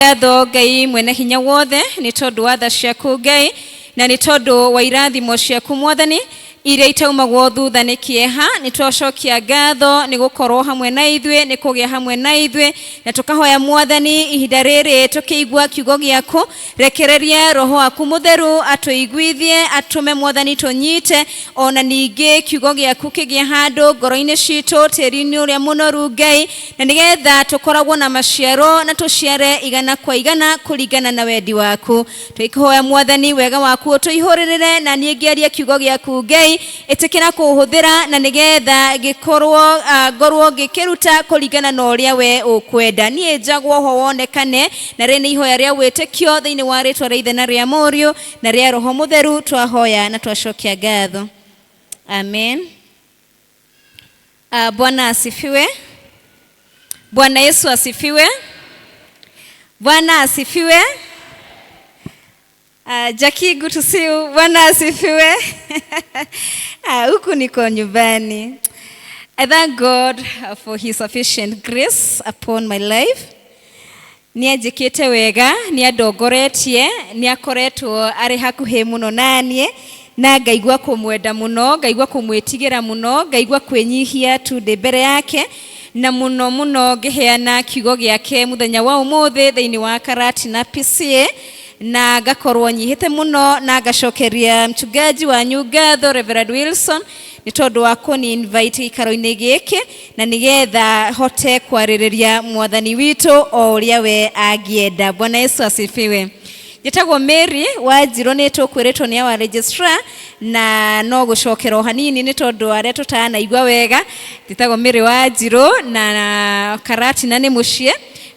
Ngatho Ngai mwene hinya wothe nĩ tondũ wa tha ciaku Ngai, na nĩ tondũ wa irathimo ciaku Mwathani iria itaumagwo thutha nĩ kĩeha. Nĩ twacokia ngatho nĩ gũkorwo hamwe na ithuĩ, nĩ kũgĩa hamwe na ithuĩ, na tũkahoya Mwathani ihinda rĩrĩ tũkĩigua kiugo gĩaku, rekereria Roho waku Mũtheru atũiguithie, atũme Mwathani tũnyite, ona ningĩ kiugo gĩaku kĩgĩe handũ ngoro-inĩ citũ, tĩri-inĩ ũrĩa mũnoru Ngai, na nĩgetha tũkoragwo na maciaro na tũciare igana kwa igana kũringana na wendi waku. Twĩkũhoya Mwathani wega waku ũtũihũrĩrĩre, na niĩ ngĩaria kiugo gĩaku Ngai, ĩtĩkĩra kũũhũthĩra na nĩgetha gĩkorwo ngorwo ngĩkĩruta kũringana na ũrĩa we ũkwenda. Niĩ njagwo ho wonekane, na rĩ nĩ ihoya rĩa wĩtĩkio thĩinĩ wa rĩtwa rĩa Ithe na rĩa Mũriũ na rĩa Roho Mũtheru twahoya na twacokia ngatho. Amen. Bwana asifiwe. Bwana Yesu asifiwe. Bwana asifiwe. Jackie, good to see you. Bwana asifiwe. Huku niko nyumbani. I thank God for his sufficient grace upon my life. Nĩ anjĩkĩte wega, nĩ andongoretie, nĩ akoretwo arĩ hakuhĩ mũno naniĩ, na ngaigua kũmwenda mũno, ngaigua kũmwĩtigĩra mũno, ngaigua kwĩnyihia tu ndĩ mbere yake, na mũno mũno ngĩheana kiugo gĩake mũthenya wa ũmũthĩ thĩinĩ wa Karatina PCA, na ngakorwo nyihĩte mũno na ngacokeria mchungaji wanyu ngatho Reverend Wilson nĩ tondũ wa kũni invite gĩikaro-inĩ gĩkĩ na nĩgetha hote kwarĩrĩria Mwathani witũ o ũrĩa we angĩenda. Bwana Yesu asifiwe. Njĩtagwo Mary Wanjirũ, nĩ tũkwĩrĩtwo nĩ our registrar, na no gũcokera o hanini nĩ tondũ arĩa tũtanaigua wega. Njĩtagwo Mary Wanjirũ na Karatina nĩ mũciĩ,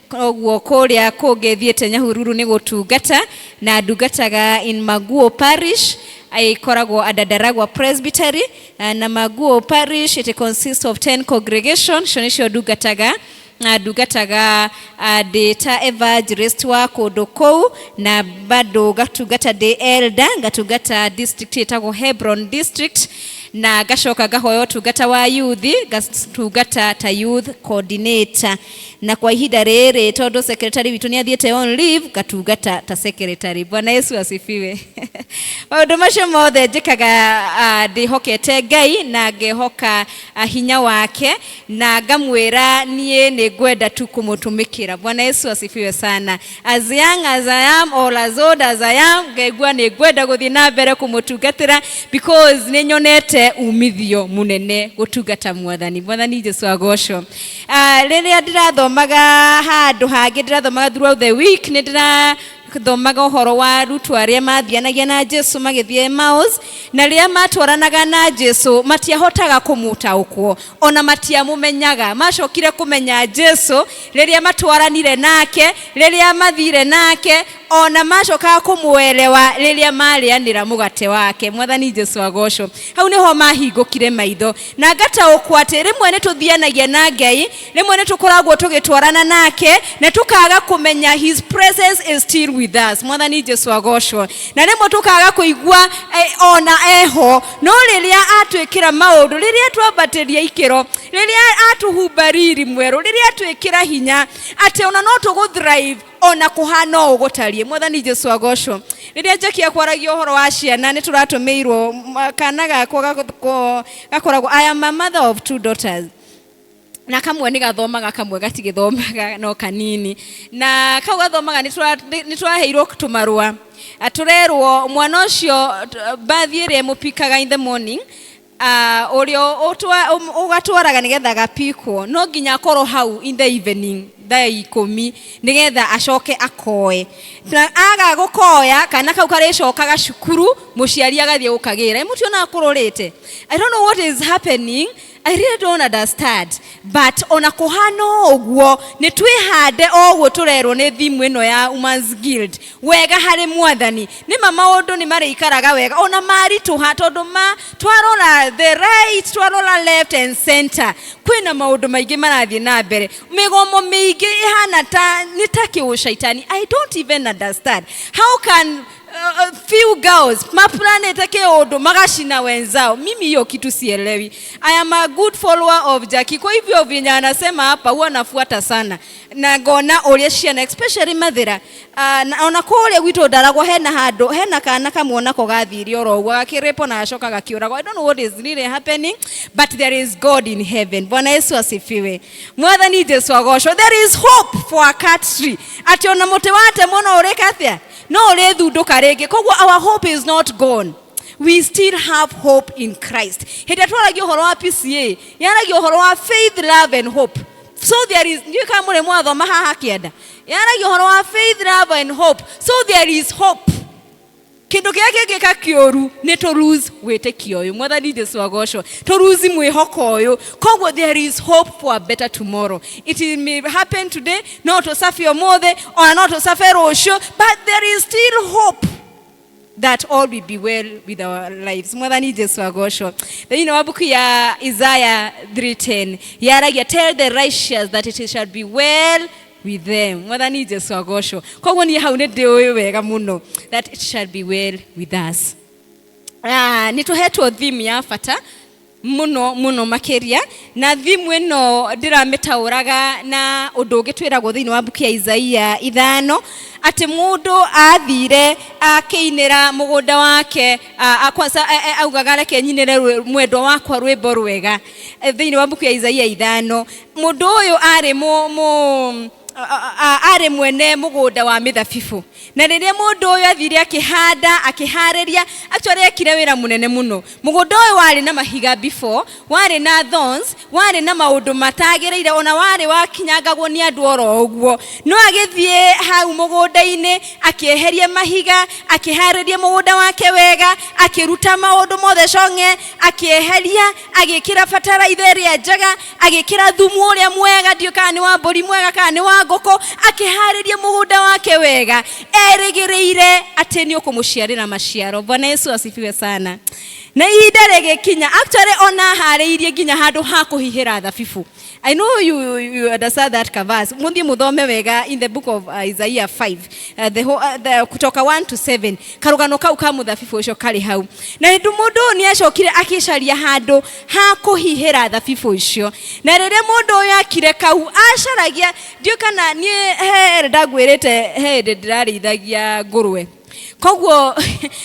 koguo kũrĩa kũngĩ thiĩte Nyahururu nĩ gũtungata, na ndungataga in Maguo Parish, ĩkoragwo under Ndaragwa Presbytery, na Maguo Parish it consists of 10 congregation, icio nĩcio ndungataga, na ndungataga ndĩ ta evangelist wa kũndũ kũu, na bado ngatungata ndĩ elder, ngatungata district ĩtagwo Hebron District, na ngacoka ngahoya ũtungata wa youth, ngatungata ta youth coordinator, na kwa ihinda rĩrĩ tondũ secretary witũ nĩ athiĩte on leave, ngatungata ta secretary. Bwana Yesu asifiwe. Maũndũ macio mothe njĩkaga ndĩhokete Ngai na ngehoka hinya wake, na ngamwĩra niĩ nĩ ngwenda tu kũmũtũmĩkĩra. Bwana Yesu asifiwe sana. As young as I am or as old as I am, ngaigua nĩ ngwenda gũthiĩ na mbere kũmũtungatĩra because nĩ nyonete umithio mũnene gũtungata Mwathani. Mwathani Jesu agocwo. Rĩrĩa ndĩrathomaga handũ hangĩ, ndĩrathomaga throughout the week, nĩ ndĩrathomaga ũhoro wa arutwo arĩa mathianagia na Jesu magĩthiĩ Emmaus, na rĩrĩa matwaranaga na Jesu matiahotaga kũmũtaũkwo, ona matiamũmenyaga. Macokire kũmenya Jesu rĩrĩa matwaranire nake, rĩrĩa mathire nake, ona macokaga kũmwelewa rĩrĩa marĩanĩra mũgate wake. Mwathani Jesu agocwo. Hau nĩho mahingũkire maitho na ngataũkwo atĩ rĩmwe nĩ tũthianagia na Ngai, rĩmwe nĩ tũkoragwo tũgĩtwarana nake na tũkaga kũmenya his presence is still with us. Mwathani Jesu agocwo. Na rĩmwe tũkaga kũigua ona eho, no rĩrĩa atwĩkĩra maũndũ, rĩrĩa twambatĩria ikĩro, rĩrĩa atũhumba riri mwerũ, rĩrĩa atwĩkĩra hinya atĩ ona no tũgũ thrive ona kũhana ũũ gũtariĩ. Mwathani Jesu agocwo. Rĩrĩa Jackie akwaragia ũhoro wa ciana, nĩ tũratũmĩirwo kana gakwa gakoragwo, I am a mother of two daughters, na kamwe nĩ gathomaga, kamwe gatigĩthomaga no kanini, na kau gathomaga nĩ tũraheirwo tũmarũa, tũrerwo mwana ũcio bathi ĩrĩa ĩmũpikaga in the morning, ũrĩa ũgatwaraga nĩgetha gapikwo no nginya akorwo hau in the evening thaa 10 nĩgetha acoke akoe, na aga gũkoya kana kau karĩcokaga cukuru, mũciari agathiĩ gũkagĩra. Mũtionaga kũrũrĩte? I don't know what is happening. I really don't understand. But ona kũhana ũguo, nĩ twĩhande o ũguo tũrerwo nĩ thimu ĩno ya Women's Guild wega harĩ Mwathani. Nĩma maũndũ nĩ marĩikaraga wega ona maritũha, tondũ ma twarora the right, twarora left and center, kwĩna maũndũ maingĩ marathiĩ na mbere, mĩgomo mĩingĩ ĩhana ta nĩ ta kĩũcaitani. I don't even understand how can Few girls maplanete kiundu magacina wenzao. Mimi hiyo kitu sielewi. I am a good follower of Jackie, kwa hivyo vyenye anasema hapa huwa nafuata sana na ngona uria ciana, especially Mathira, na ona kuria gwitũ Ndaragwa hena handu hena kana kamwe nako gathire oro ũguo gakĩrĩpwo na gacoka gakiũragwo. I don't know what is really happening, but there is God in heaven. Bwana Yesu asifiwe. Mwathani Jesu agocwo. There is hope for our country, atĩ ona mũtĩ watemwo no ũrĩka atĩa, no ũrĩthundũka rĩngĩ. Koguo our hope is not gone. We still have hope in Christ. Hĩndĩ ĩrĩa twaragia ũhoro wa PCA, yaragia ũhoro wa faith, love and hope. So there is, ndiũĩ kana mũrĩ mwathoma haha kĩanda, yaragia ũhoro wa faith, love and hope. So there is hope. Kĩndũ kĩrĩa kĩngĩka kĩũru nĩ tũ lose wĩtĩkio ũyũ. Mwathani Jesu agocwo. Tũ lose mwĩhoko ũyũ. Koguo there is hope for a better tomorrow. It may happen today, no tũcabe ũmũthĩ, ona no tũcabe rũciũ, but there is still hope that all will be well with our lives. Mwathani Jesu agocwo. Thĩinĩ wa mbuku ya Isaiah 3:10 yaragia, "Tell the righteous that it shall be well with them." Mwathani Jesu agocwo. Koguo niĩ hau nĩ ndĩũĩ wega mũno that it shall be well with us. Ah, nĩ tũhetwo theme ya bata mũno mũno makĩria, na theme ĩno ndĩramĩtaũraga na ũndũ ũngĩ twĩragwo thĩinĩ wa mbuku ya Isaia 5, atĩ mũndũ athire akĩinĩra mũgũnda wake, kwanza augaga, "Reke nyinĩre mwendwa wakwa rwĩmbo rwega." Thĩinĩ wa mbuku ya Isaia 5, mũndũ ũyũ arĩ mũ, mũ arĩ mwene mũgũnda wa mĩthabibũ, na rĩrĩa mũndũ ũyũ athire akĩhanda, akĩharĩria, actually ekire wĩra mũnene mũno. Mũgũnda ũyũ warĩ na mahiga before, warĩ na thorns, warĩ na maũndũ matagĩrĩire, ona warĩ wakinyangagwo nĩ andũ oro ũguo. No agĩthiĩ hau mũgũnda-inĩ, akĩeheria mahiga, akĩharĩria mũgũnda wake wega, akĩruta maũndũ mothe cong'e, akĩeheria, agĩkĩra bataraitha ĩrĩa njega, agĩkĩra thumu ũrĩa mwega, ndiũ kana nĩ wa mbũri mwega kana nĩ wa ngũkũ, akĩharĩria mũgũnda wake wega, erĩgĩrĩire atĩ nĩ ũkũmũciarĩra maciaro. Bwana Yesu asifiwe sana. Na ihinda rĩgĩkinya, actually ona harĩirie nginya handũ ha kũhihĩra thabibu. I know you understand that verse. Muthie muthome wega in the book of Isaiah 5, the whole, kutoka 1 to 7. Karugano kau ka mũthabibu ũcio karĩ hau. Na hĩndĩ mũndũ ũyũ nĩ acokire akĩcaria handũ ha kũhihĩra thabibu icio. Na rĩrĩa mũndũ ũyũ akire kau acaragia, ndiũ kana niĩ he ndagwĩrĩte, he hĩndĩ ndĩrarĩithagia ngũrwe, koguo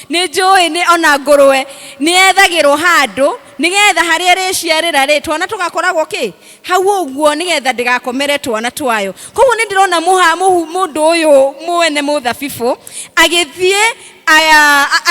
nĩ njũĩ nĩ ona ngũrwe nĩ yethagĩrwo handũ nĩgetha harĩa ĩrĩciarĩra rĩ, twana tũgakoragwo kĩ hau ũguo, nĩgetha ndĩgakomere twana twayo. Koguo nĩ ndĩrona mũndũ ũyũ mwene mũthabibũ agĩthiĩ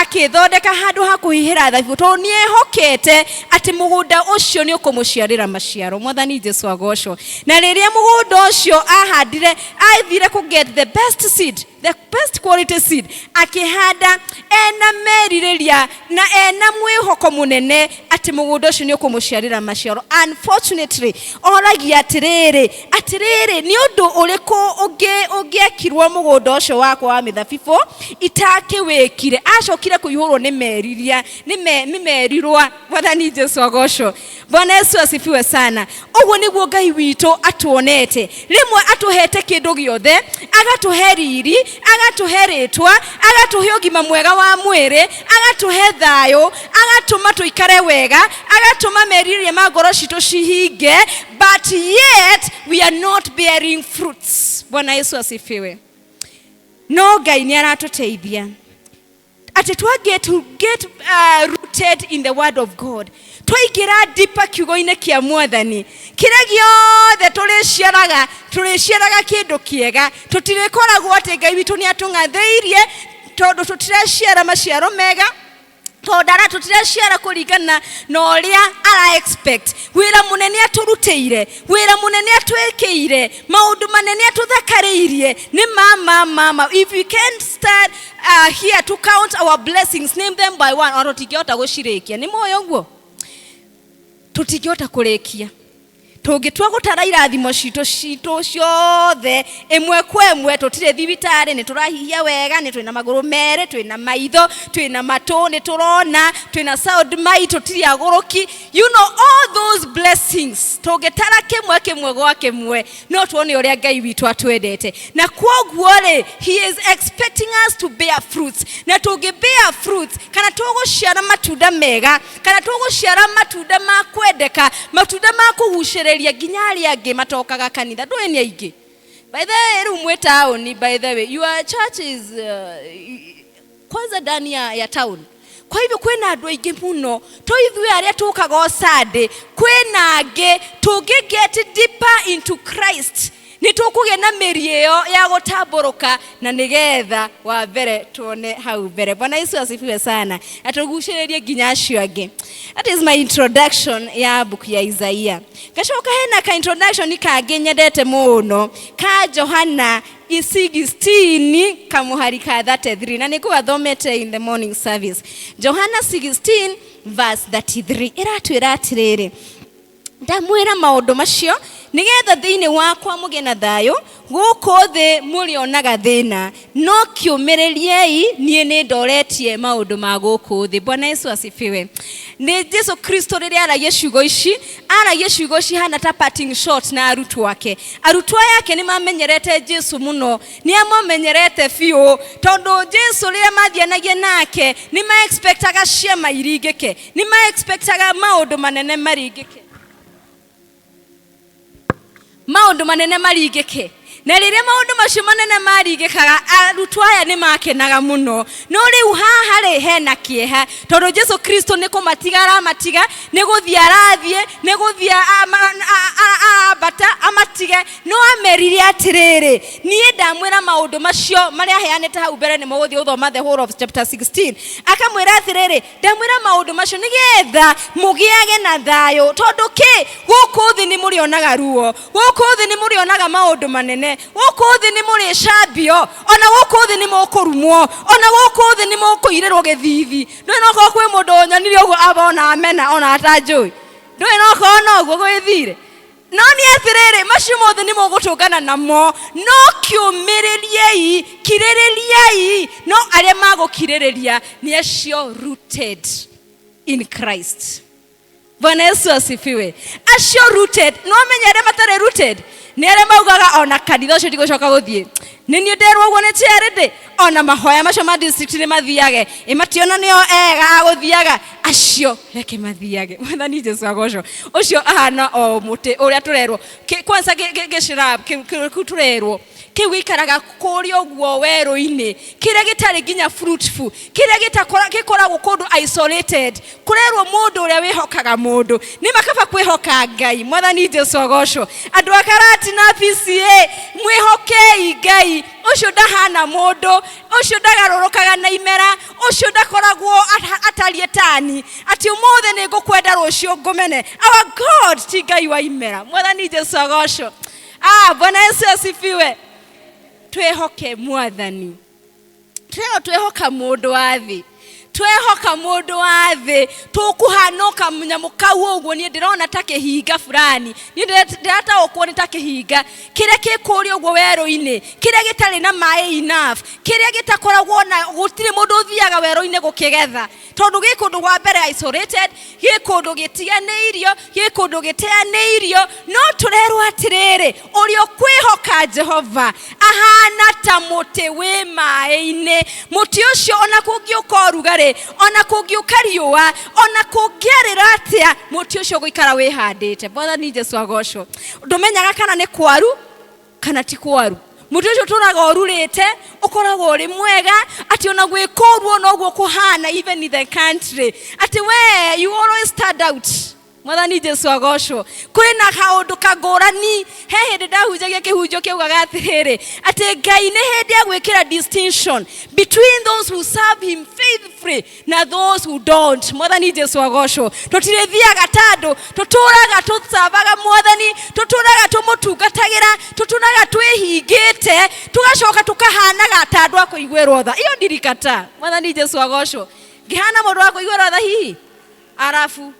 akĩthondeka handũ ha kũhihĩra thabibũ, tondũ nĩ ehokete atĩ mũgũnda ũcio nĩ ũkũmũciarĩra maciaro. Mwathani Jesu agocwo. Na rĩrĩa mũgũnda ũcio ahandire, athire kũ get the best seed, the best quality seed, akĩhanda ena merirĩria na ena mwĩhoko mũnene atĩ mũgũnda ũcio nĩ ũkũmũciarĩra maciaro. Unfortunately, oragia atĩrĩrĩ, atĩrĩrĩ, nĩ ũndũ ũrĩkũ ũngĩ ũngĩekirwo mũgũnda ũcio wakwa wa mĩthabibũ itakĩwĩkire? Acokire kũihũrwo nĩ meriria, nĩ merirwa. Mwathani Jesu agocwo. Bwana Yesu asifiwe sana. Ũguo nĩguo Ngai witũ atuonete. Rĩmwe atũhete kĩndũ gĩothe, agatũhe riri, agatũhe rĩtwa, agatũhe ũgima mwega wa mwĩrĩ, agatũhe thayũ, agatũma tũikare wega, agatũma merirĩria ma ngoro citũ cihinge, but yet we are not bearing fruits. Bwana Yesu asifiwe. No Ngai nĩ aratũteithia atĩ twa get to get rooted in the word of God, twaingĩra deeper kiugo-inĩ kĩa Mwathani, kĩrĩa gĩothe tũrĩciaraga, tũrĩciaraga kĩndũ kĩega. Tũtirĩkoragwo atĩ Ngai witũ nĩ atũng'athĩirie tondũ tũtiraciara maciaro mega, tondũ ara tũtiraciara kũringana na ũrĩa ara expect. Wĩra mũnene atũrutĩire, wĩra mũnene atwĩkĩire, maũndũ manene atũthakarĩirie nĩ mama mama. If we can start here to count our blessings, name them by one, ona tũtingĩhota gũcirĩkia. Nĩ moĩ ũguo tũtingĩhota kũrĩkia. Tũngĩtua gũtara irathimo citũ citũ ciothe ĩmwe kwa ĩmwe, tũtirĩ thibitarĩ, nĩ tũrahihia wega, nĩ twĩna magũrũ merĩ, twĩna maitho, twĩna matũ, nĩ tũrona, twĩna sound mind, tũtirĩ agũrũki, you know, all those blessings, tũngĩtara kĩmwe kĩmwe gwa kĩmwe, no tuone ũrĩa Ngai witũ atwendete. Na kwoguo rĩ, he is expecting us to bear fruits. Na tũngĩ bear fruits, kana tũgũciara matunda mega, kana tũgũciara matunda ma kwendeka, matunda ma kũgucĩrĩria nginya arĩa angĩ matokaga kanitha. Ndũĩ nĩ aingĩ, by the way, rĩu mwĩ taũni. By the way, your church is kwanza ndani ya town. Kwa hivyo kwĩna andũ aingĩ mũno, to ithuĩ arĩa tũkaga o Sunday, kwĩna angĩ. Tũngĩ get deeper into Christ, nĩ tũkũgĩa na mĩri ĩyo ya gũtambũrũka, na nĩgetha wa mbere tuone hau mbere. Bwana Yesu asifiwe sana. Na tũgucĩrĩrie nginya acio angĩ. That is my introduction ya mbuku ya Isaia. Ngacoka hena ka introduction kangĩ nyendete mũno ka Johana 16 kamuhari ka 33, na nĩngũgathomete in the morning service. Johana 16 verse 33 ĩratwĩra atĩrĩrĩ, "Ndamwĩra maũndũ macio nĩgetha thĩinĩ wakwa mũgĩe na thayũ. Gũkũ thĩ mũrĩonaga thĩna, no kĩũmĩrĩriei, niĩ nĩ ndoretie maũndũ ma gũkũ thĩ." Bwana Yesu asifiwe. Nĩ Jesu Kristo rĩrĩa aragia ciugo ici, aragia ciugo cihana ta parting shot na arutwo ake. Arutwo aya ake nĩ mamenyerete Jesu mũno, nĩ amamenyerete biũ, tondũ Jesu rĩrĩa mathianagia nake, nĩ ma-expectaga ciama iringĩke, nĩ ma-expectaga maũndũ manene maringĩke, maũndũ manene maringĩke. Na rĩrĩa maũndũ macio manene maringĩkaga, arutwo aya nĩ makenaga mũno. No rĩu haha rĩ, hena kĩeha, tondũ Jesu Kristo nĩ kũmatiga aramatiga, nĩ gũthiĩ arathiĩ, nĩ gũthiĩ arambata amatige. No amerire atĩrĩrĩ, "Niĩ ndamwĩra maũndũ macio marĩa aheanĩte hau mbere." Nĩ mũgũthiĩ gũthoma the whole of chapter 16. Akamwĩra atĩrĩrĩ, "Ndamwĩra maũndũ macio nĩgetha mũgĩage na thayũ, tondũ kĩ? Gũkũ thĩ nĩ mũrĩonaga ruo, gũkũ thĩ nĩ mũrĩonaga maũndũ manene, gũkũ thĩ nĩ mũrĩcambio, ona gũkũ thĩ nĩ mũkũrumwo, ona gũkũ thĩ nĩ mũkũirĩrwo gĩthithi." Ndũĩ nokorwo kwĩ mũndũ ũnyonire ũguo aba ona amena ona atanjũĩ. Ndũĩ nokorwo noguo gwĩthire. No nĩ atĩrĩrĩ, macio mothe nĩ mũgũtũngana namo, no kĩũmĩrĩriei, kirĩrĩriai. No arĩa magũkirĩrĩria nĩ acio rooted in Christ. Bwana Yesu asifiwe. Acio rooted. No menye arĩa matarĩ rooted nĩ arĩa maugaga, "Ona kanitha ũcio ndigũcoka gũthiĩ, nĩ niĩ nderwo ũguo nĩ charity, ona mahoya macio ma district nĩ mathiage, ĩ mationa nĩo ega agũthiaga." Acio reke mathiage. Mwathani Jesu agocwo. Ũcio ahana o mũtĩ ũrĩa tũrerwo kwanza gĩcirab kĩu tũrerwo kĩu gĩikaraga kũrĩa ũguo werũ-inĩ, kĩrĩa gĩtarĩ nginya fruitful, kĩrĩa gĩkoragwo kũndũ isolated. Kũrerwo mũndũ ũrĩa wĩhokaga mũndũ, nĩ makaba kwĩhoka Ngai. Mwathani Jesu agocwo. Andũ a Karati na PCA, mwĩhokei Ngai ũcio ndahana mũndũ, ũcio ndagarũrũkaga na imera, ũcio ndakoragwo atariĩ tani atĩ ũmũthĩ nĩ ngũkwenda, rũciũ ngũmene. Our God ti Ngai wa imera. Mwathani Jesu agocwo. Ah, Bwana Yesu asifiwe. Twĩhoke Mwathani. Twĩho twehoka mũndũ wa thĩ, twehoka mũndũ wa thĩ, tũkũhana kamũnyamũ kau ũguo. Niĩ ndĩrona ta kĩhinga fulani, niĩ ndĩrataũkwo nĩ ta kĩhinga kĩrĩa kĩ kũrĩa ũguo werũ-inĩ, kĩrĩa gĩtarĩ na maĩ enough, kĩrĩa gĩtakoragwo na, gũtirĩ mũndũ ũthiaga werũ-inĩ gũkĩgetha, tondũ gĩ kũndũ gwa mbere isolated, gĩ kũndũ gĩtiganĩirio, gĩ kũndũ gĩteanĩirio. No tũrerwo atĩrĩrĩ, ũrĩa ũkwĩhoka Jehova ahana ta mũtĩ wĩ maĩ-inĩ. Mũtĩ ũcio, ona kũngĩũka ũrugarĩ, ona kũngĩũka riũa, ona kũngĩarĩra atĩa, mũtĩ ũcio ũgũikara wĩhandĩte. Mwathani Jesu agocwo. Ndũmenyaga kana nĩ kwaru kana ti kwaru, mũtĩ ũcio ũtũraga ũrurĩte, ũkoragwo ũrĩ mwega, atĩ ona gwĩkũruo noguo kũhana, even in the country, atĩ we you always stand out. Mwathani Jesu agocwo. Kwĩ na kaũndũ kangũrani. He hĩndĩ ndahunjagia kĩhunjio kĩaugaga atĩrĩrĩ, atĩ Ngai nĩ hĩndĩ ya gwĩkĩra distinction between those who serve him faithfully na those who don't. Mwathani Jesu agocwo. Tũtirĩthiaga tandũ tũtũraga tũcavaga Mwathani, tũtũraga tũmũtungatagĩra, tũtũraga twĩhingĩte, tũgacoka tũkahanaga ta andũ a kũiguĩrwo tha. Iyo ndirikata. Mwathani Jesu agocwo. Ngĩhana mũndũ wa kũiguĩrwo tha hihi arabu.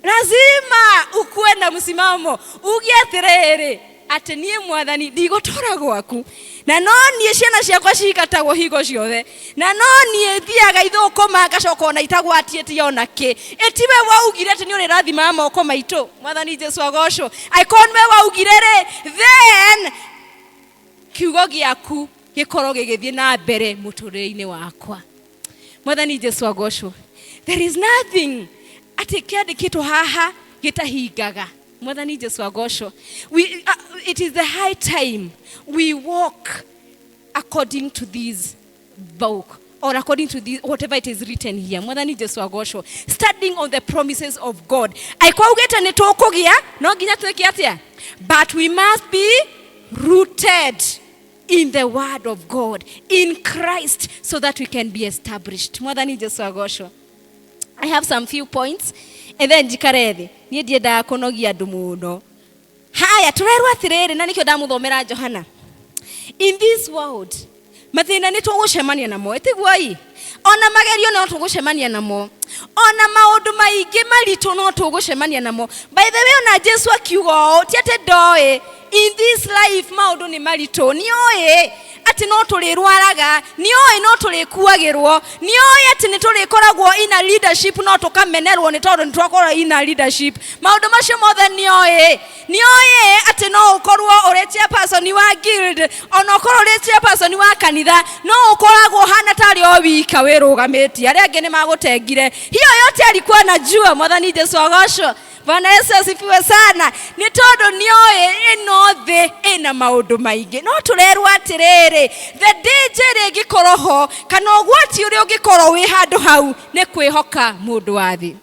Lazima ukuwe na msimamo, uge atiriri ati niĩ mwathani ndigũtũra gwaku, na no niĩ ciana ciakwa cigatagwo hingo ciothe, na no niĩ thiaga ithũkũma ngacoka ona itagwatĩtie ona kĩ. Ĩtiwe waugire atĩ nĩ ũrĩrathimaga moko maitũ. Mwathani Jesu agocwo. Angĩkorwo nĩwe waugire rĩ, then kiugo gĩaku gĩkorwo gĩgĩthiĩ na mbere mũtũrĩre-inĩ wakwa. Mwathani Jesu agocwo. There is nothing atĩ kĩandĩkĩtwo haha gĩtahingaga. Mwathani Jesu agocwo. It is the high time we walk according to this book, or according to this, whatever it is written here. Mwathani Jesu agocwo. Standing on the promises of God. Angĩkorwo augĩte nĩ tũkũgĩa, no nginya twĩke atĩa? But we must be rooted in the word of God, in Christ, so that we can be established. Mwathani Jesu agocwo. I have some few points and then njikare thĩ. Niĩ ndiendaga kũnogia andũ mũno. Haya, tũrerwo atĩrĩrĩ, na nĩkĩo ndamũthomera Johana. In this world, mathĩna nĩ tũgũcemania namo, ĩtiguo i? Ona magerio no tũgũcemania namo, ona maũndũ maingĩ maritũ no tũgũcemania namo. By the way, ona Jesu akiuga ũũ, ti atĩ ndoĩ in this life maũndũ nĩ maritũ, nĩoĩ atĩ no tũrĩrwaraga, nĩoĩ no tũrĩkuagĩrwo, nĩoĩ atĩ nĩ tũrĩkoragwo in a leadership no tũkamenerwo nĩ tondũ nĩ twakorwo in a leadership. Maũndũ macio mothe nĩoĩ. Nĩoĩ atĩ no ũkorwo ũrĩ chairperson wa guild, ona ũkorwo ũrĩ chairperson wa kanitha, no ũkoragwo ũhana tarĩ o wika wĩrũgamĩtie, arĩa angĩ nĩ magũtengire. Hiyo yote alikuwa anajua. Mwathani Jesu agocwo. Bwana Yesu asifiwe sana. Nĩ tondũ nĩoĩ ĩno thĩ ĩna maũndũ maingĩ. No tũrerwo atĩrĩrĩ, the danger ĩrĩa ĩngĩkorwo ho kana ũgwati ũrĩa ũngĩkorwo wĩ handũ hau nĩ kwĩhoka mũndũ wa thĩ,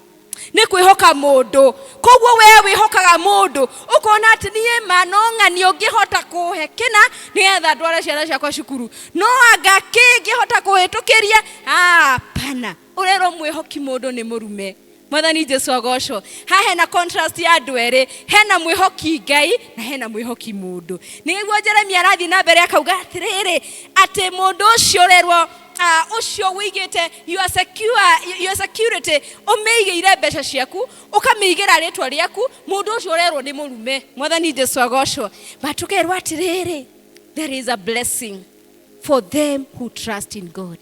nĩ kwĩhoka mũndũ. Koguo we wĩhokaga mũndũ, ũkona atĩ niĩ ma no ng'ani ũngĩhota kũhe kĩna nĩgetha ndware ciana ciakwa cukuru, no anga kĩ ngĩhota kũhĩtũkĩria? Hapana, ũrerwo mwĩhoki mũndũ nĩ mũrume. Mwathani Jesu agocwo. Haha hena contrast ya andũ erĩ, hena mwĩhoki Ngai na hena mwĩhoki mũndũ. Nĩguo Jeremia arathiĩ na mbere akauga atĩrĩrĩ, atĩ mũndũ ũcio ũrerwo ũcio wĩigĩte your secure, your security, ũmĩigĩire mbeca ciaku, ũkamĩigĩra rĩtwa rĩaku, mũndũ ũcio ũrerwo nĩ mũrume. Mwathani Jesu agocwo. But tũkerwo atĩrĩrĩ, there is a blessing for them who trust in God.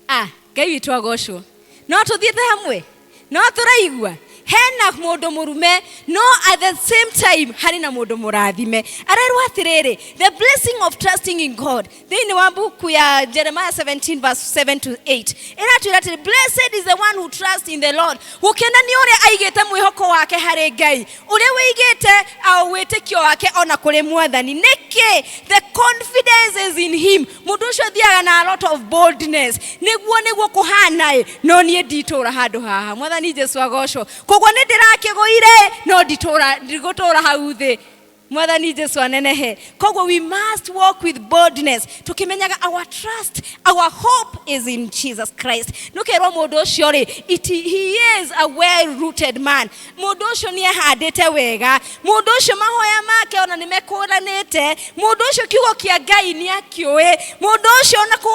Ngai witũ agocwo. No tũthiĩte hamwe, no tũraigua hena mũndũ mũrume, no at the same time harĩ na mũndũ mũrathime. Arerwo atĩrĩrĩ, the blessing of trusting in God, thĩinĩ wa mbuku ya Jeremiah 17 verse 7 to 8 ĩratwĩra atĩrĩ, blessed is the one who trusts in the Lord. Gũkena nĩ ũrĩa aigĩte mwĩhoko wake harĩ Ngai, ũrĩa wĩigĩte wĩtĩkio wake ona kũrĩ mwathani. Nĩkĩ? The confidence is in him. Mũndũ ũcio athiaga na a lot of boldness, nĩguo kũhana ĩ, no niĩ nditũra handũ haha. Mwathani Jesu agocwo. Koguo nĩ ndĩrakĩgũire, no ndigũtũra hau thĩ. Mwathani Jesu anenehe. Koguo we must walk with boldness, tukimenyaga our trust, our hope is in Jesus Christ. Nũkerwo mũndũ ũcio rĩ, he is a well rooted man. Mũndũ ũcio nĩ ehandĩte wega, mũndũ ũcio mahoya make ona nĩ mekũranĩte, mũndũ ũcio kiugo kĩa Ngai nĩ akĩũĩ, mũndũ ũcio ona kũ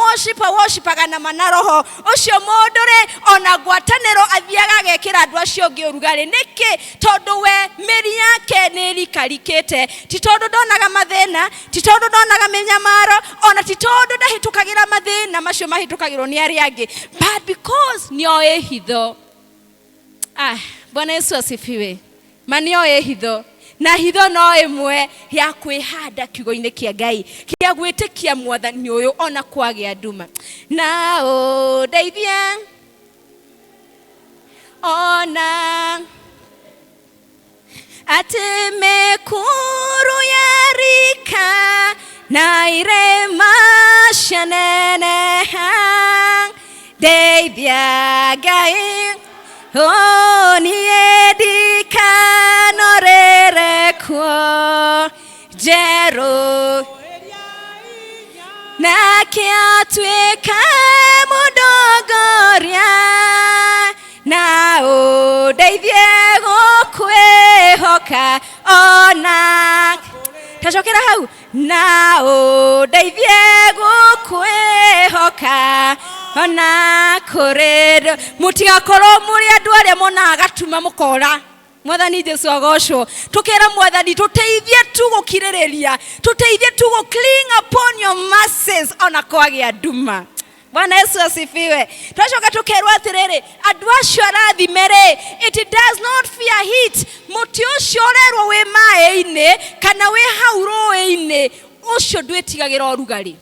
worshipaga na mana roho ũcio. Mũndũ rĩ, ona ngwatanĩro athiaga agekĩra andũ acio angĩ ũrugarĩ. Nĩkĩ? Tondũ we mĩri yake nĩ ĩrikarikĩte. Ti tondũ ndonaga mathĩna, ti tondũ ndonaga mĩnyamaro, ona ti tondũ ndahĩtũkagĩra mathĩna macio mahĩtũkagĩrwo nĩ arĩa angĩ, but because nĩoĩ hitho. Bwana Yesu asifiwe. Ma nĩoĩ hitho, na hitho no ĩmwe ya kwĩhanda kiugo-inĩ kĩa Ngai, kĩa gwĩtĩkia mwathani ũyũ ona kwagĩa nduma. Na ũndeithie ona atĩ mĩkuru yarika na irĩma cianeneha, ndeithia Ngai, o niĩ ndikanorĩre kuo njerũ, nake atuĩka mũndongoria, na ũndeithie gũkwĩhoka ona tacokera hau, na ũndeithie gũkwĩhoka. Ona kũrĩ mũtigakorwo mũrĩ andũ arĩa monaga gatuma mũkora. Mwathani Jesu agocwo. Tukera Mwathani tuteithie tu gukirĩrĩria, tuteithie tu gũ cling upon your mercies ona kwagĩa nduma. Bwana Yesu asifiwe. Twacoka tukerwo atĩrĩrĩ, andũ acio arathime rĩ, it does not fear heat. Mũtĩ ũcio ũrerwo wĩ maĩ-inĩ kana wĩ hau rũĩ-inĩ, ũcio ndwĩtigagĩra ũrugarĩ,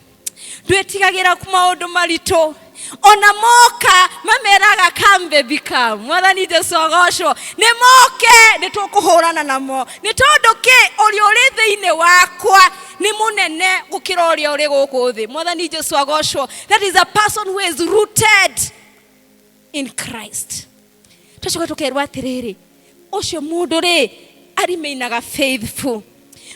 ndwĩtigagĩra maũndũ maritũ, ona moka mameraga, "Come baby, come." Mwathani Jesu agocwo. Nĩ moke, nĩ tũkũhũrana namo, nĩ tondũ kĩ? Ũrĩa ũrĩ thĩinĩ wakwa nĩ mũnene gũkĩra ũrĩa ũrĩ gũkũ thĩ. Mwathani Jesu agocwo. That is a person who is rooted in Christ. Twacoka tũkerwo atĩrĩrĩ, ũcio mũndũ rĩ arimainaga faithful.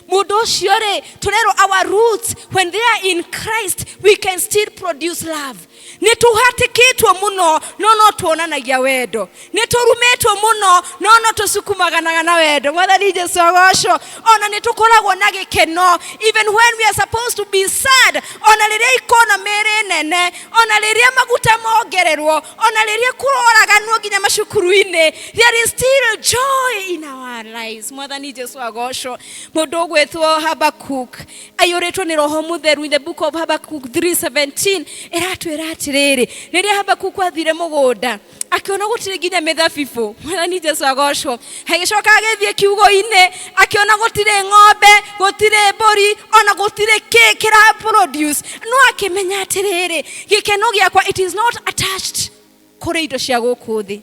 Mũndũ ũcio rĩ, tũrerwo our roots, when they are in Christ, we can still produce love. Nĩ tũhatĩkĩtwo mũno no no tuonanagia wendo, nĩ tũrumĩtwo mũno no no tũcukumaganaga na wendo. Mwathani Jesu agocwo. Ona nĩ tũkoragwo na gĩkeno even when we are supposed to be sad, ona rĩrĩa economy ĩrĩ nene, ona rĩrĩa maguta mongererwo, ona rĩrĩa kũroraganwo nginya macukuru-inĩ, there is still joy in our lives. Mwathani Jesu agocwo. Mũndũ ũgwĩtwo Habakuk aiyũrĩtwo nĩ Roho Mũtheru, in the book of Habakuk 3:17 ĩratwĩra atĩrĩrĩ, rĩrĩa Habakuk athire mũgũnda akĩona gũtirĩ nginya mĩthabibũ. Mwathani Jesu agocwo. Agĩcoka agĩthiĩ kiugo-inĩ, akĩona gũtirĩ ng'ombe, gũtirĩ mbũri, ona gũtirĩ kĩ kĩra produce, no akĩmenya atĩrĩrĩ, gĩkeno gĩakwa, it is not attached kũrĩ indo cia gũkũ thĩ.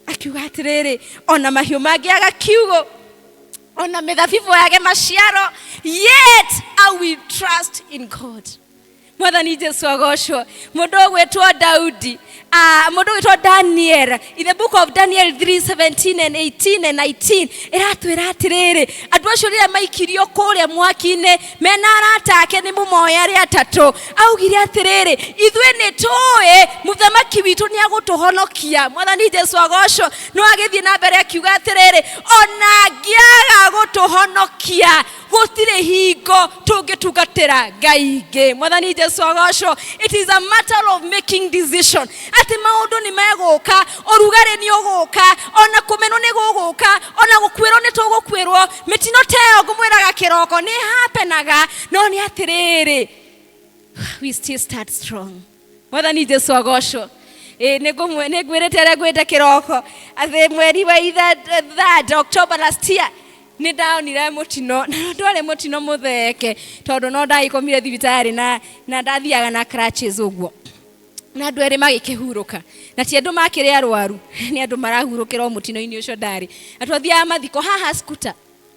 Akiuga atĩrĩrĩ, ona mahiũ mangĩaga kiugo, ona mĩthabibũ yage maciaro, yet I will trust in God. Mwathani Jesu agocwo. Mũndũ ũgwĩtwo Daudi, mũndũ ũgwĩtwo Daniel, in the book of Daniel 3:17 and 18 and 19 ĩratwĩra atĩrĩrĩ, andũ acio rĩrĩa maikirio kũrĩa mwaki-inĩ mena arata ake, nĩ mũmoya arĩa atatũ, augire atĩrĩrĩ, ithuĩ nĩ tũĩ mũthamaki witũ nĩ agũtũhonokia. Mwathani Jesu agocwo. No agĩthiĩ na mbere akiuga atĩrĩrĩ, ona angĩaga gũtũhonokia, gũtirĩ hingo tũngĩtungatĩra Ngai ingĩ. Mwathani Jesu agocwo. It is a matter of making decision atĩ maũndũ nĩ megũka, ũrugarĩ nĩ ũgũka, ona kũmenwo nĩ gũgũka, ona gũkuĩrwo nĩ tũgũkuĩrwo. Mĩtino ta ĩyo ngũmwĩraga kĩroko nĩ hapenaga, no nĩ atĩrĩrĩ, we still start strong. Mwathani Jesu agocwo. Ĩ nĩ ngwĩrĩte ũrĩa ngwĩte kĩroko atĩ mweri wa third October last year nĩ ndaonire mũtino, na ndwarĩ mũtino mũtheke, tondũ no ndagĩkomire thibitarĩ na ndathiaga na crutches ũguo, na andũ erĩ magĩkĩhurũka, na ti andũ makĩrĩ arwaru, nĩ andũ marahurũkĩra o mũtino-inĩ ũcio ndarĩ. Na twathiaga mathiko haha scooter,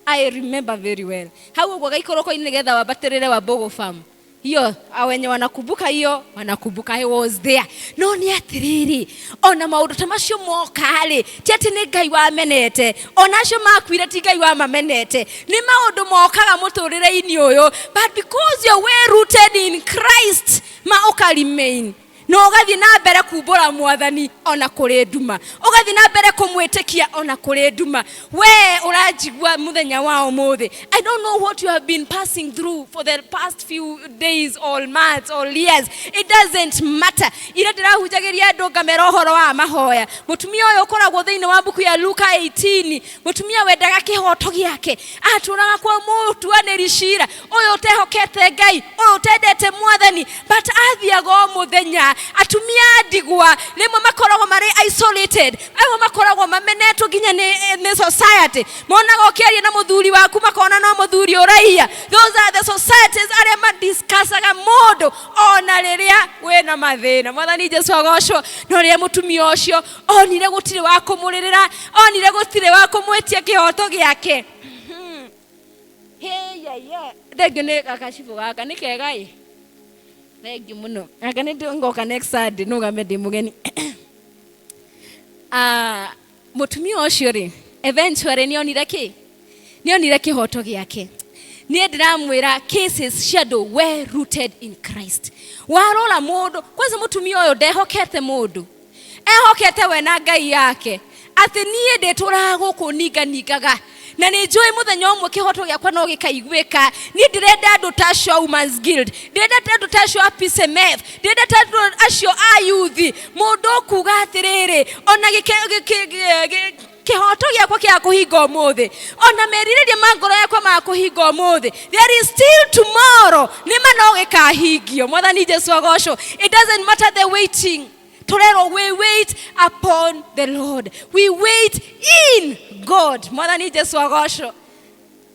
I remember very well, hau ũguo gaikũrũko-inĩ nĩgetha wambatĩrĩre wa Mbogo Farm hiyo, wenye wanakumbuka hiyo wanakumbuka, I was there. No nĩ atĩrĩrĩ, ona maũndũ ta macio moka-rĩ, ti atĩ nĩ Ngai wamenete, ona acio makuire ti Ngai wamamenete, nĩ maũndũ mokaga mũtũrĩre-inĩ ũyũ, but because you're well rooted in Christ, ma ũka remain na ũgathiĩ na mbere kumbũra Mwathani ona kũrĩ nduma, ũgathiĩ na mbere kũmwĩtĩkia ona kũrĩ nduma. We ũranjigua mũthenya wa ũmũthĩ, I don't know what you have been passing through for the past few days or months or years, it doesn't matter. Ira ndĩrahunjagĩria andũ ngamera ũhoro wa mahoya. Mũtumia ũyũ ũkoragwo thĩinĩ wa mbuku ya Luka 18, mũtumia wendaga kĩhoto gĩake, atũraga kwa mũtuanĩri cira ũyũ ũtehokete Ngai, ũyũ ũtendete Mwathani, but athiaga o mũthenya. Atumia a ndigwa rĩmwe makoragwo marĩ isolated, amwe makoragwo mamenetwo nginya nĩ society, monaga ũkĩaria na mũthuri waku makona no mũthuri ũraiya. Those are the societies arĩa madiscussaga mũndũ ona rĩrĩa wĩna mathĩna. Mwathani Jesu agocwo. No rĩrĩa mũtumia ũcio onire gũtirĩ wa kũmũrĩrĩra, onire gũtirĩ wa kũmwĩtia kĩhoto gĩake. Thengiũ nĩ gacibũ gaka, nĩ kega ĩ, thengiũ mũno. Anga nĩ ngoka next Sunday nũgame ndĩ mũgeni. Ah, mũtumia ũcio rĩ, eventually nĩ onire kĩ? Nĩ onire kĩhoto gĩake. Niĩ ndĩramwĩra cases cia andũ well rooted in Christ. Warora mũndũ kwanza, mũtumia ũyũ ndehokete mũndũ, ehokete we na Ngai yake, atĩ niĩ ndĩtũraga gũkũ ninganingaga. Na nĩ njũĩ mũthenya ũmwe kĩhoto gĩakwa no gĩkaiguĩka. Niĩ ndĩrenda andũ ta acio a Women's Guild, ndĩrenda ta andũ ta acio a PCMF, ndĩrenda ta andũ acio a youth. Mũndũ ũkuga atĩrĩrĩ, ona kĩhoto gĩakwa kĩa kũhinga ũmũthĩ, ona merirĩria ma ngoro yakwa ma kũhinga ũmũthĩ, there is still tomorrow, nĩma no gĩkahingio. Mwathani Jesu agocwo. It doesn't matter the waiting. Tũrerwo we wait upon the Lord, we wait in God. Mwathani Jesu agocwo.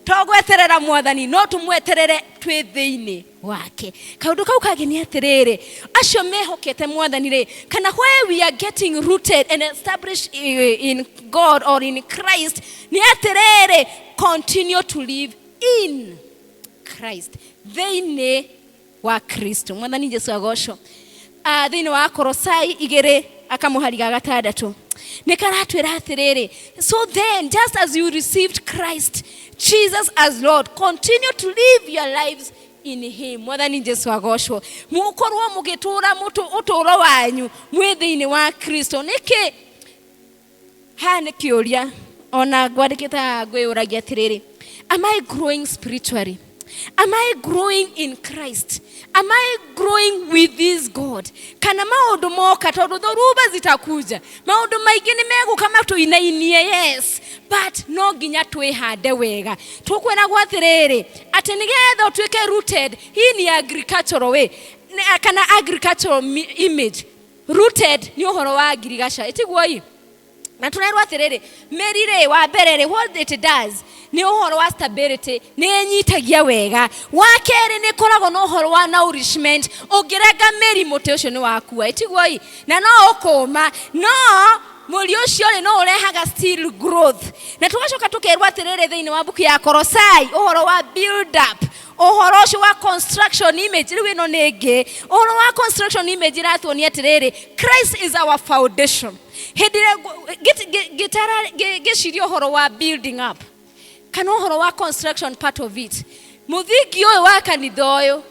To gweterera Mwathani, no tũmweterere twĩ thĩinĩ wake. Kaũndũ kau kangĩ nĩ atĩrĩrĩ, acio mehokete Mwathani rĩ, kana where we are getting rooted and established in God or in Christ, nĩ atĩrĩrĩ, continue to live in Christ, thĩinĩ wa Kristo. Mwathani Jesu agocwo. Thĩinĩ wa Korosai 2 akamũhari ga 6 nĩ karatwĩra atĩrĩrĩ, so then, just as you received Christ Jesus as Lord, continue to live your lives in him. Mwathani Jesu agocwo. Mũkorwo mũgĩtũra ũtũũro wanyu mwĩ thĩinĩ wa Kristo. Nĩkĩ haha nĩ kĩũria ona ngwandĩkĩte haha ngwĩyũragia atĩrĩrĩ, am I growing spiritually? Am I growing in Christ? Am I growing with this God? Kana maũndũ moka, tondũ dhoruba zitakuja, maũndũ maingĩ nĩ megũka matũinainie, yes, but no nginya twĩhande wega. Tũkwĩragwo atĩrĩrĩ, atĩ nĩgetha ũtuĩke rooted, hii ni agricultural way kana agricultural image. Rooted nĩ ũhoro wa ngirigaca, ĩtiguo ii? Na tũrerwo atĩrĩrĩ, mĩri rĩ, wa mbere rĩ, what it does nĩ ũhoro wa stability, nĩ ĩnyitagia wega. Wa kerĩ, nĩ ĩkoragwo na ũhoro wa nourishment. Ũngĩrenga mĩri, mũtĩ ũcio nĩ wakua, ĩtiguo ii? Na no ũkũma, no mũri ũcio rĩ, no ũrehaga still growth. Na tũgacoka tũkerwo atĩrĩrĩ, thĩinĩ wa mbuku ya Korosai, ũhoro wa build up, ũhoro ũcio wa construction image. Rĩu ĩno nĩ ĩngĩ, ũhoro wa construction image ĩratuonia atĩrĩrĩ, Christ is our foundation. Hĩndĩ ĩrĩa ngĩciria ũhoro wa building up kana ũhoro wa construction part of it, mũthingi ũyũ wa kanitha ũyũ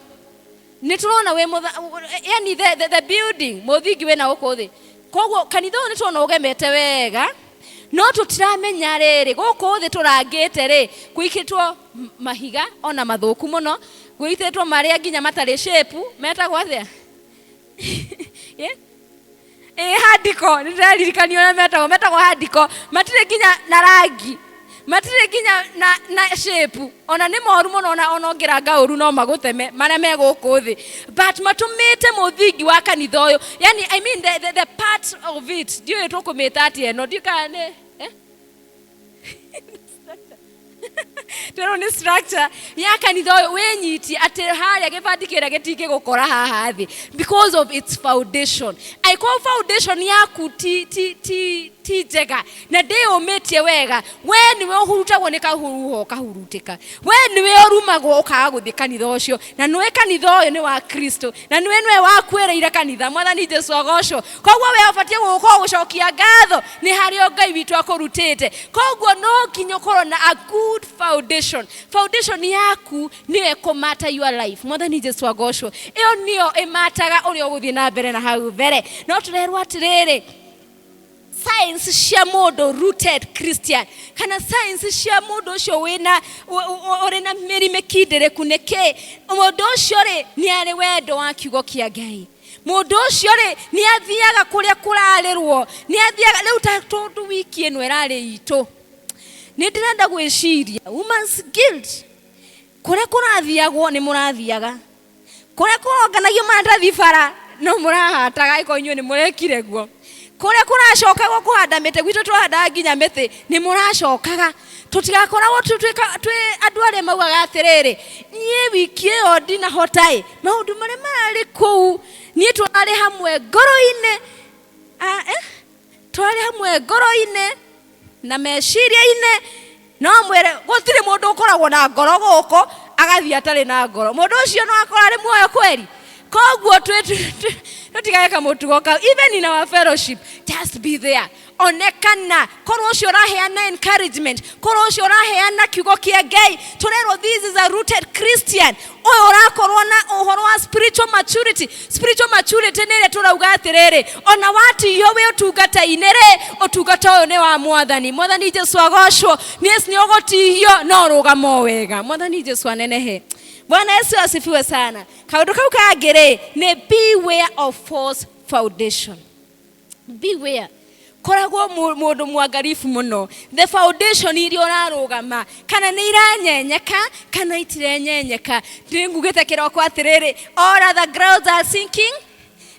nĩ tũrona wĩ yani the building, mũthingi wĩna gũkũ thĩ. Koguo kanitha ũyũ nĩ tũrona ũgemete wega, no tũtiramenya rĩrĩ, gũkũ thĩ tũrangĩte rĩ, gũikĩtwo mahiga ona mathũku mũno, gũitĩtwo marĩa nginya matarĩ shape, metagwo atĩa? Yeah? Ĩ, handiko nĩ ndĩraririkanio ũrĩa metagwo handiko, matirĩ nginya na rangi, matirĩ nginya na shape, ona nĩ moru mũno, ona ũngĩranga ũru no magũteme marĩa me gũkũ thĩ. But matũmĩte mũthingi wa kanitha ũyũ, yani I mean the part of it, ndiũĩ tũkũmĩta atĩa ĩno, ndiũĩ kana nĩ, eh? Tũrona nĩ structure ya kanitha ũyũ wĩnyitie atĩ harĩa gĩbati kĩrĩa gĩtingĩgũkora haha thĩ because of its foundation. Angĩkorwo foundation yaku ti njega na ndĩyũmĩtie wega, we nĩwe ũhurutagwo nĩ kahuruho ũkahurutĩka, we nĩwe ũrumagwo ũkaga gũthiĩ kanitha ũcio. Na nĩwe kanitha ũyũ nĩ wa Kristo, na nĩwe wakuĩrĩire kanitha. Mwathani Jesu agocwo. Koguo we ũbatiĩ gũkorwo gũcokia ngatho nĩ harĩa Ngai witũ akũrutĩte. Koguo no nginya ũkorwo na a good foundation. Foundation yaku nĩyo ĩkũmata your life. Mwathani Jesu agocwo. Ĩyo nĩyo ĩmataga ũrĩa ũgũthiĩ na mbere na hau mbere. No tũrerwo atĩrĩrĩ, signs cia mũndũ rooted Christian kana signs cia mũndũ ũcio wĩna ũrĩ na mĩri mĩkindĩrĩku nĩ kĩ? Mũndũ ũcio rĩ, nĩ arĩ wendo wa kiugo kĩa Ngai. Mũndũ ũcio rĩ, nĩ athiaga kũrĩa kũrarĩrwo, nĩ athiaga. Rĩu ta tondũ wiki ĩno ĩrarĩ itũ, nĩ ndĩrenda gwĩciria Women's Guild, kũrĩa kũrathiagwo nĩ mũrathiaga, kũrĩa kũronganagio maratathi bara no mũrahataga, ĩkorwo inyuĩ nĩ mũrekire guo, kũrĩa kũracokagwo kũhanda mĩtĩ, gwitũ twahandaga nginya mĩtĩ, nĩ mũracokaga. Tũtigakoragwo twĩ andũ arĩa maugaga atĩrĩrĩ, niĩ wiki ĩyo ndinahota ĩ, maũndũ marĩa mararĩ kũu, niĩ tũrarĩ hamwe ngoro-inĩ. Ah, eh? Tũrarĩ hamwe ngoro-inĩ na meciria-inĩ. No mwĩre gũtirĩ mũndũ ũkoragwo na ngoro gũkũ agathiĩ atarĩ na ngoro. Mũndũ ũcio no akorwo arĩ muoyo kweri. Koguo tũtigage kamũtugo kau. Even in our fellowship, just be there. Onekana korwo ũcio ũraheana encouragement, korwo ũcio ũraheana kiugo kĩa Ngai, tũrerwo this is a rooted Christian. Ũyũ ũrakorwo na ũhoro wa spiritual maturity. Spiritual maturity nĩ ĩrĩa tũrauga atĩrĩrĩ, ona watihio wĩ ũtungata-inĩ rĩ, ũtungata ũyũ nĩ wa Mwathani. Mwathani Jesu agocwo. Yes, nĩ ũgũtihio no rũgama o wega. Mwathani Jesu anenehe. Bwana Yesu asifiwe sana. Kaũndũ kau kangĩ rĩ, nĩ beware of false foundation. Beware, koragwo mũndũ mwangaribu mũno. The foundation iria ũrarũgama, kana nĩ iranyenyeka kana itirenyenyeka. Nĩ ngugĩte kĩroko atĩrĩrĩ, all other grounds are sinking,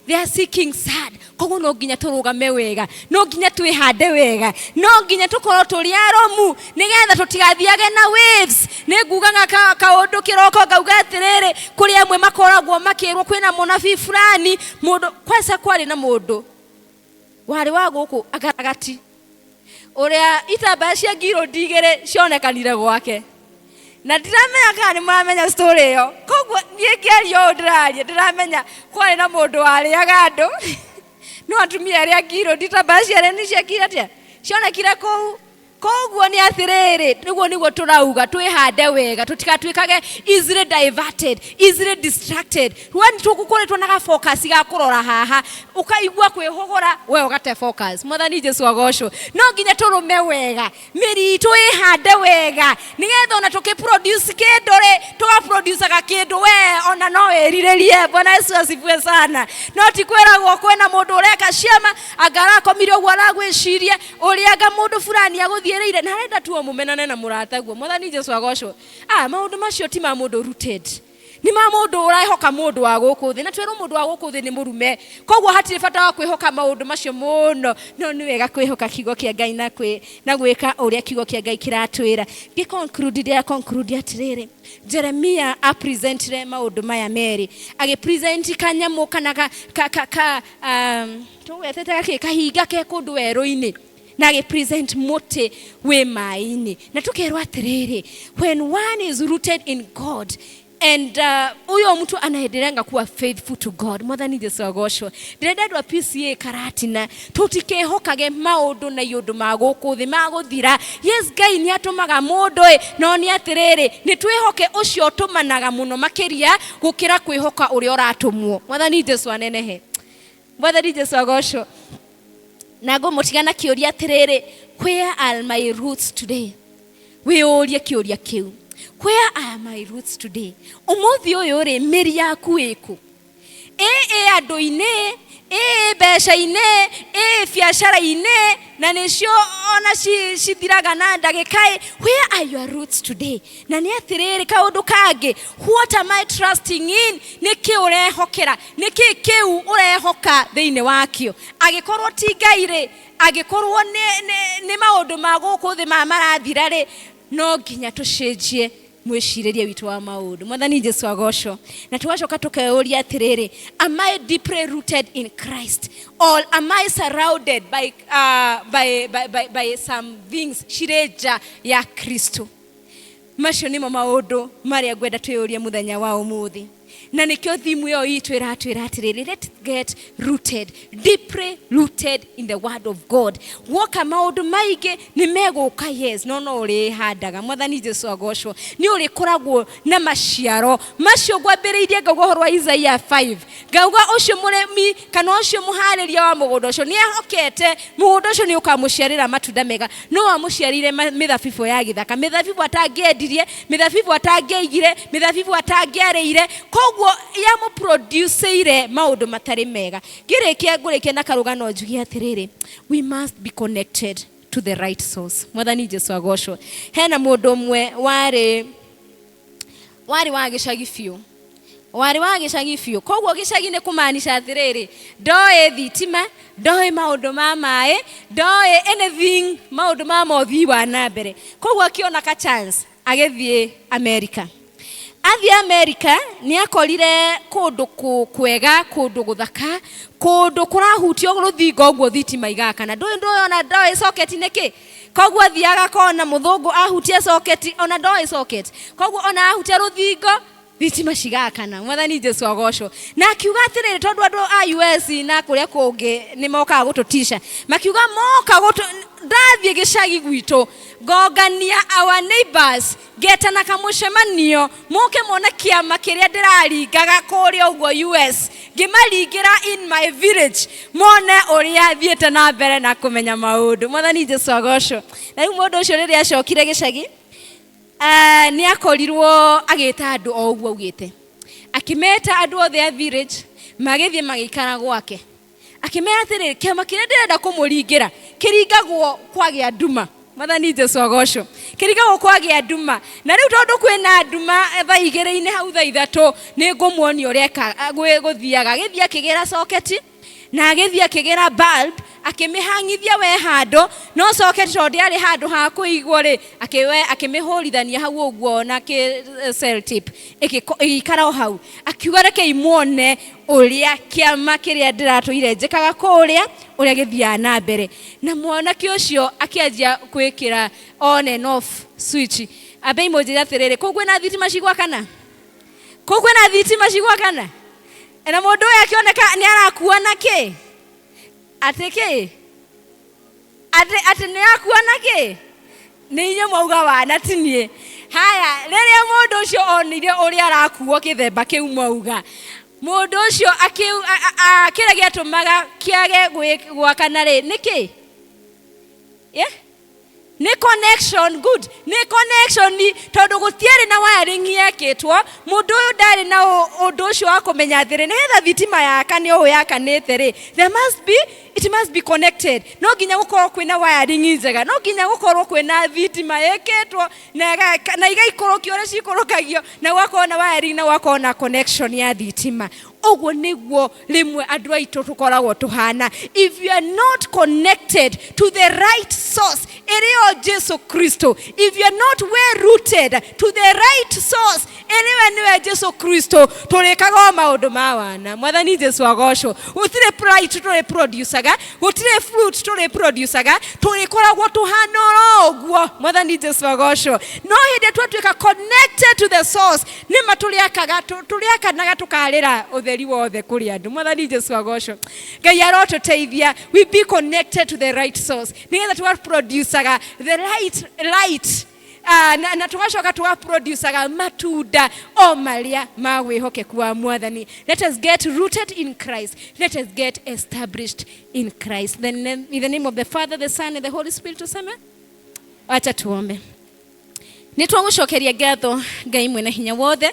they are seeking sad. Koguo no nginya tũrũgame wega, no nginya twĩhande wega, no nginya tũkorwo tũrĩ aromu nĩgetha tũtigathiage na waves. Nĩ ngugaga kaũndũ kĩroko ngauga atĩrĩrĩ, kũrĩ amwe makoragwo makĩrwo kwĩna mũnabii fulani, mũndũ kwanza kwarĩ na mũndũ warĩ wa gũkũ agaragati ũrĩa itambaya cia ngirũndi igĩrĩ cionekanire gwake, na ndiramenya kana nĩ mũramenya story ĩyo. Koguo niĩ ngĩaria ũũ ndĩraria, ndĩramenya kwarĩ na mũndũ warĩaga andũ, no atumia arĩa ngirũndi itambaya ciarĩ nĩ ciekire atĩa, cionekire kũu. Koguo nĩ atĩrĩrĩ, nĩguo nĩguo tũrauga twĩhande wega, tũtigatuĩkage easily diverted, easily distracted. When tũgũkoretwo na ga focus ga kũrora haha, ũkaigua kwĩhũgũra, we ũgate focus. Mwathani Jesu agocwo. No nginya tũrũme wega, mĩri itũ ĩhande wega, nĩgetha ona tũkĩ produce kĩndũ rĩ, tũgaproducaga kĩndũ we ona no wĩrirĩrie. Bwana Yesu asifiwe sana. No ti kwĩragwo kwĩna mũndũ ũreka ciama, anga arakomire ũguo aragwĩciria ũrĩa anga mũndũ fulani agũthiĩrĩire na arenda tu o mũmenane na mũrataguo. Mwathani Jesu agocwo. Maũndũ macio ti ma mũndũ rooted, nĩ ma mũndũ ũrehoka mũndũ wa gũkũ thĩ, na twĩrwo mũndũ wa gũkũ thĩ nĩ mũrume. Koguo hatirĩ bata wa kwĩhoka maũndũ macio mũno, no nĩ wega kwĩhoka kiugo kĩa Ngai na gwĩka ũrĩa kiugo kĩa Ngai kĩratwĩra. Ngĩ conclude, ndĩra conclude atĩrĩrĩ, Jeremia apresentire maũndũ maya merĩ, agĩpresent kanyamũ kana ka, ka, ka, ka tũgwetete gakĩ kahinga ke kũndũ werũ-inĩ, na agĩpresent mũtĩ wĩ maĩ-inĩ, na tũkerwo atĩrĩrĩ, when one is rooted in God and huyo mtu anaendelea kuwa faithful to God. Mwathani Jesu agocwo. Ndĩrenda andũ a PCA Karatina tũtikehokage maũndũ na iũndũ ma gũkũ thĩ magũthira. Yes, Ngai nĩ atũmaga mũndũ ĩ, no nĩ atĩrĩrĩ, nĩ twĩhoke ũcio ũtũmanaga mũno makĩria gũkĩra kwĩhoka ũrĩa ũratũmwo. Mwathani Jesu anenehe. Mwathani Jesu agocwo. Na ngũmũtiga na kĩũria atĩrĩrĩ, where are my roots today? Wĩyũrie kĩũria kĩu, where are my roots today? Ũmũthĩ ũyũ rĩ, mĩri yaku ĩkũ? Ĩ andũ-inĩ, ĩ mbeca-inĩ, ĩ biacara-inĩ, na nĩcio ona cithiraga na ndagĩka ĩ. Where are your roots today? Na nĩ atĩrĩrĩ, kaũndũ kangĩ, what am I trusting in? Nĩ kĩ ũrehokera? Nĩ kĩ kĩu ũrehoka thĩinĩ wakĩo? Angĩkorwo ti Ngai rĩ, angĩkorwo nĩ maũndũ ma gũkũ thĩ ma marathira rĩ, no nginya tũcenjie mwĩcirĩrie witũ wa maũndũ. Mwathani Jesu agocwo. Na tũgacoka tũkeyũria atĩrĩrĩ, am I deeply rooted in Christ or am I surrounded by some things cirĩ nja ya Kristo? Macio nĩmo maũndũ marĩa ngwenda twĩyũrie mũthenya wa ũmũthĩ, na nĩkĩo thimu ĩyo itũ ĩratwĩra atĩrĩrĩ, let's get rooted, deeply rooted in the word of God. Woka maũndũ maingĩ nĩ megũka, yes, no no ũrĩhandaga. Mwathani Jesu agocwo. Nĩ ũrĩkoragwo na maciaro macio. Ngwambĩrĩirie ngauga ũhoro wa Isaiah 5, ngauga ũcio mũrĩmi kana ũcio mũharĩria wa mũgũnda ũcio nĩ ehokete mũgũnda ũcio nĩ ũkamũciarĩra matunda mega, no amũciarĩire mĩthabibũ ya gĩthaka, mĩthabibũ atangĩendirie, mĩthabibũ atangĩaigire, mĩthabibũ atangĩarĩire. Koguo yamũproduceire maũndũ matarĩ mega. Ngĩrĩkia, ngũrĩkia na karũgano njuge atĩrĩrĩ, we must be connected to the right source. Mwathani Jesu agocwo. Hena mũndũ ũmwe warĩ wa gĩcagi biũ, warĩ wa gĩcagi biũ. Koguo gĩcagi nĩ kũmaanisha atĩrĩrĩ, ndoĩ thitima, ndoĩ maũndũ ma maĩ, ndoĩ anything maũndũ ma mothii wa na mbere. Koguo akĩona ka chance agĩthiĩ America. Athiĩ America nĩ akorire kũndũ kwega, kũndũ gũthaka, kũndũ kũrahutio rũthingo ũguo thitima igakana. Ndũĩ ndũĩ ona ndoĩ socket nĩ kĩ. Koguo athiaga akona mũthũngũ ahutia socket, ona ndoĩ socket, koguo ona ahutia rũthingo Thitima cigakana. Mwathani Jesu agocwo. Na akiuga atĩrĩrĩ, tondũ andũ a US na kũrĩa kũngĩ nĩ mokaga gũtũtisha, makiuga moka gũtũ, ndathiĩ gĩcagi gwitũ ngongania our neighbors, ngetana kamũcemanio, mũke muone kĩama kĩrĩa ndĩraringaga kũrĩa ũguo US, ngĩmaringĩra in my village, mone ũrĩa thiĩte na mbere na kũmenya maũndũ. Mwathani Jesu agocwo. Na rĩu mũndũ ũcio rĩrĩa acokire gĩcagi, nĩ akorirwo agĩta andũ o ũguo augĩte, akĩmeta andũ othe a village, magĩthiĩ magĩikara gwake, akĩmera atĩrĩrĩ, kĩama kĩrĩa ndĩrenda kũmũringĩra kĩringagwo kwagĩa nduma. Mwathani Jesu agocwo. Kĩringagwo kwagĩa nduma, na rĩu tondũ kwĩna nduma thaa igĩrĩ-inĩ hau, thaa ithatũ, nĩ ngũmuonia ũrĩa gũthiaga. Agĩthiĩ akĩgĩra socket na agĩthiĩ akĩgĩra bulb, akĩmĩhang'ithia we handũ, no socket tondũ ndĩarĩ handũ ha kũigwo rĩ, akĩmĩhũrithania hau ũguo na kĩ cell tape, ĩgĩikara o hau. Akiuga, rekei muone ũrĩa kĩama kĩrĩa ndĩratũire njĩkaga kũrĩa, ũrĩa gĩthiaga na mbere. Na mwanake ũcio akĩanjia gwĩkĩra on and off switch. Ambei mũnjĩre atĩrĩrĩ, kũu kwĩna thitima cigwakana? Kũu kwĩna thitima cigwakana? Na mũndũ ũyũ akĩoneka nĩ arakua na kĩ, atĩ kĩ, atĩ nĩ akua na kĩ? Nĩ inyuĩ mwauga wana, ti niĩ. Haya, rĩrĩa mũndũ ũcio onire ũrĩa arakuo kĩthemba kĩu mwauga, mũndũ ũcio kĩrĩa gĩatũmaga kĩage gwakana rĩ, nĩ kĩ? Yeah? Nĩ connection. Good, nĩ connection, tondũ gũtiarĩ na wiring yekĩtwo. Mũndũ ũyũ ndarĩ na ũndũ ũcio wa kũmenya atĩrĩ, nĩgetha thitima yaka nĩ ũũ yakanĩte rĩ, there must be it must be connected. No nginya gũkorwo kwĩna wiring njega, no nginya gũkorwo kwĩna thitima ĩkĩtwo na igaikũrũkio ũrĩa cikũrũkagio, na gũgakorwo na wiring na gũgakorwo na connection ya thitima. Ũguo nĩguo rĩmwe andũ aitũ tũkoragwo tũhana. If you are not connected to the right source, ĩrĩ o Jesu Kristo, if you are not well rooted to the right source, ĩrĩwe nĩwe Jesu Kristo, tũrĩkaga o maũndũ ma wana. Mwathani Jesu agocwo. Gũtirĩ light tũrĩ producaga, gũtirĩ fruit tũrĩ producaga, tũrĩkoragwo tũhana oro ũguo. Mwathani Jesu agocwo. No hĩndĩ twatuĩka connected to the source, nĩma tũrĩakaga, tũrĩakanaga, tũkarĩra ũtheri wothe kũrĩ andũ. Mwathani Jesu agocwo. Ngai arotũteithia we be connected to the right source, nĩgetha tũgaproducaga the right light, na tugacoka tugaproducaga matunda o marĩa ma wĩhokeku wa Mwathani. Let us get rooted in Christ. Let us get established in Christ. Then, in the name of the Father, the Son and the Holy Spirit, tuseme. Wacha tuombe. Nĩ twagũcokeria ngatho, Ngai mwene hinya wothe.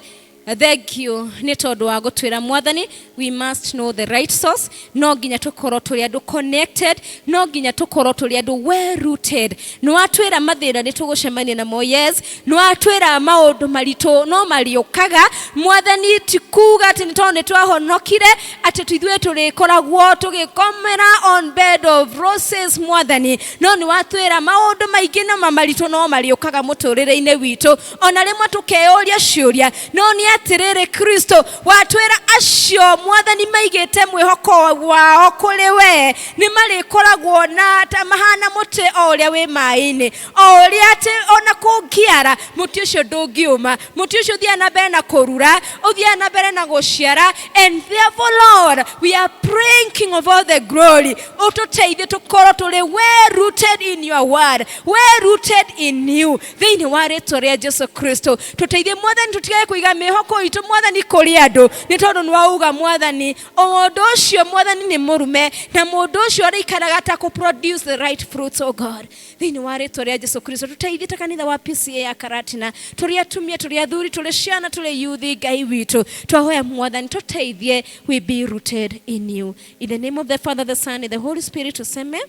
Thank you nĩ tondũ wa gũtwĩra, Mwathani, we must know the right source. No nginya tũkorwo tũrĩ andũ connected, no nginya tũkorwo tũrĩ andũ well rooted. Nĩ watwĩra mathĩna nĩ tũgũcemania namo, yes. Nĩ watwĩra maũndũ maritũ no marĩũkaga, Mwathani. Ti kuga atĩ nĩ tondũ nĩ twahonokire atĩ ithuĩ tũrĩkoragwo tũgĩkomera on bed of roses, Mwathani, no nĩ watwĩra maũndũ maingĩ na maritũ no marĩũkaga mũtũrĩre-inĩ witũ, ona rĩmwe tũkeyũria ciũria. No nĩ atĩrĩrĩ, Kristo, watwĩra acio, Mwathani, maigĩte mwĩhoko wao kũrĩ we nĩ marĩkoragwo na ta mahana mũtĩ o ũrĩa wĩ maĩ-inĩ, o ũrĩa atĩ ona kũngĩara, mũtĩ ũcio ndũngĩũma, mũtĩ ũcio ũthiaga na mbere na kũrura, ũthiaga na mbere na gũciara. And therefore, Lord, we are praying, King of all the glory, ũtũteithie tũkorwo tũrĩ well rooted in your word, well rooted in you, thĩinĩ wa rĩtwa rĩa Jesu Kristo. Tũteithie, Mwathani, tũtigage kũiga mĩhoko itũ, Mwathani, kũrĩ andũ, nĩ tondũ nĩ wauga, Mwathani, mũndũ ũcio, Mwathani, nĩ mũrume, na mũndũ ũcio arĩikaraga ta kũ produce the right fruits. Oh God, thĩinĩ wa rĩtwa rĩa Jesu Kristo, tũteithie ta kanitha wa PCA ya Karatina, tũrĩ atumia, tũrĩ athuri, tũrĩ ciana, tũrĩ yuthi. Ngai witũ, twahoya, Mwathani, tũteithie we be rooted in you. In the name of the Father, the Son and the Holy Spirit, tuseme.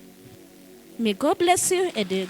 May God bless you and good.